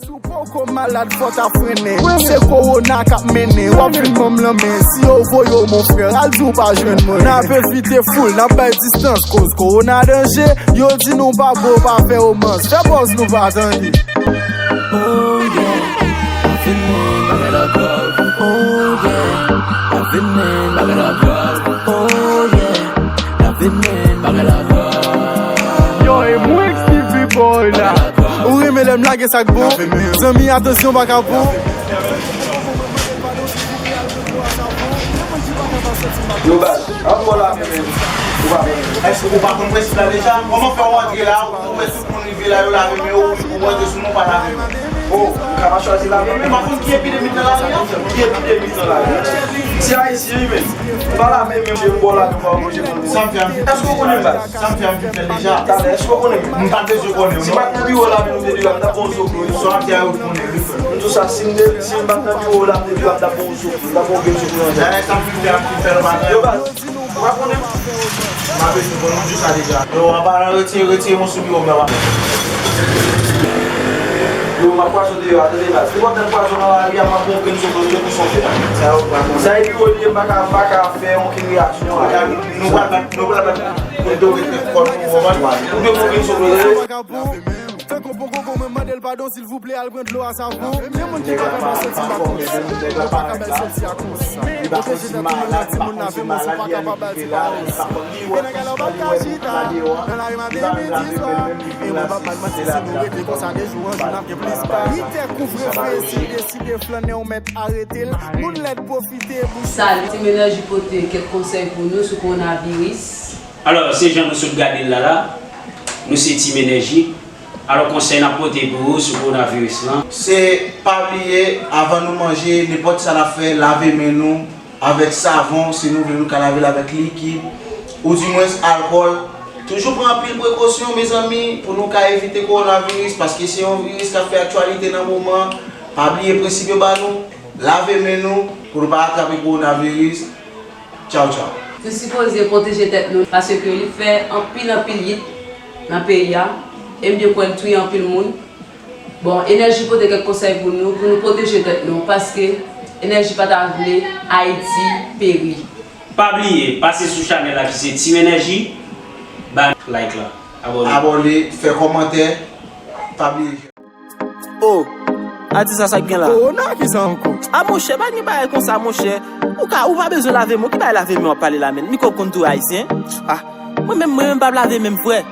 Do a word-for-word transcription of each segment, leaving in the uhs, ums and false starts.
Si w poko malad, fò w ta frennen. Se kowona k ap mennen. W ap vin ban m lanmen. Si yo voye w, mon frè, al di w pa jwenn mwen. N ap evite foul, n ap bay distans. Koz kowona danje. Yo di nou pa bon, pa fè womans. Fè pòz nou pa tande. Oh yeah, la vin men, bagay la grav. Oh yeah, la vin men, bagay la grav. Oh yeah, la vin men, bagay la grav. Yo, e mwen ki Stevie Boy la. Ou renmen lè m lage sa k bon? Zanmi, atansyon, pa ka bon. Yo, baz, an bò la menm, menm. Ou pa menm. Èske ou pa konn prensip la deja? Kòman fè w antre la, ou wè tout moun rive la, yo lave men yo, ou rantre sou mwen, ou pa lave men? Oh, ou ka pa chwazi lave men. Men pa konn ki epidemi nan lari a? Ki epidemi nan lari a? Se Ayisyen, wi, men. Ou pa lave men, men ou bò la, ou pa manje moun. Sa m fè a? Èske ou konnen, baz? Sa m fè a, m fin fè l deja. Talè, èske ou konnen? M pa t bezwen konnen, non. Si m pa t nan biwo la, men nou te di, m t ap bon sou ou. Sa m fè a, ou konnen, wi, frè. M di w sa, si m te, si m pa t nan biwo la, m te di, m t ap bon sou ou. M t ap bon sou ou. Talè, sa m fin fè a, m fin fè l maten. Yo, baz. Ou pa konnen? M ap ese konnen di sa deja. Yo, an palan, retire, retire mwen sou biwo m nan. Yo, m ap pwason deyò a, tande baz. Nenpòt lè m pwason nan lari a, m ap pran yon grenn sou kote pou son fè. Sa yo pa konnen. Sa e biwo li ye, m pa ka, m pa ka fè yon ki reyasyon a. Nou pral bat, nou pral bat. Ou dwe mete kò nou, ou konprann? Ou dwe pran yon grenn sou kote. Tankou poko, mwen mande l padon, silvouplè, al pran dlo a savon. Gen moun ki pa ka ba soti pa konsa. Yo pa ka ba l soti a konsa. Pwoteje tèt ou menm nan timoun, lave men w, si w pa ka pa ba l, se pa wont. E nan gala w pa ka chita nan lari maten, midi, swa. E mwen p ap ba l manti, si nou rete konsa de jou an jou, n ap gen plis pa. Uit è kouvrefe, si w deside flannen, w mèt arete l. Moun lèd pwofite bouch. Salut, Team Energy pote kèk konsèy pou nou sou kowonaviris. Alò, se jan nou sot gade l la la, nou se Team Energy. Alò, konsèy n ap pote pou ou sou kowonaviris lan. Se pa bliye, avan nou manje, nenpòt sa n ap fè, lave men nou avèk savon, si nou vle nou ka lave l avèk likid, oudimwens alkòl. Toujou pran anpil prekosyon, mezanmi, pou nou ka evite kowonaviris, paske se yon viris k ap fè aktyalite nan moman. Pa bliye prensip yo ba nou, lave men nou pou nou pa atrape kowonaviris. Tchaw, tchaw. Nou sipoze pwoteje tèt nou, paske li fè anpil, anpil yit nan peyi a, e m byen kwè l touye anpil moun. Bon, Energy pote kèk konsèy pou nou, pou nou pwoteje tèt nou, paske Energy pa ta vle Ayiti peri. Pa bliye, pase sou chanèl la ki se Team Energy, ba like la, abòne. Abòne, fè kòmantè, pa bliye. Oh, atis la, sa k gen la? Kowona, kisa ankò? A monchè, pa gen bagay konsa, monchè. Ou ka, ou pa bezwen lave men w. Ki bagay lave men w ap pale la, menn? Mikwòb konn touye ayisyen? Ah, mwen menm, mwen menm p ap lave men m, frè.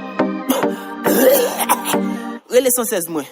Rele san sèz mwen.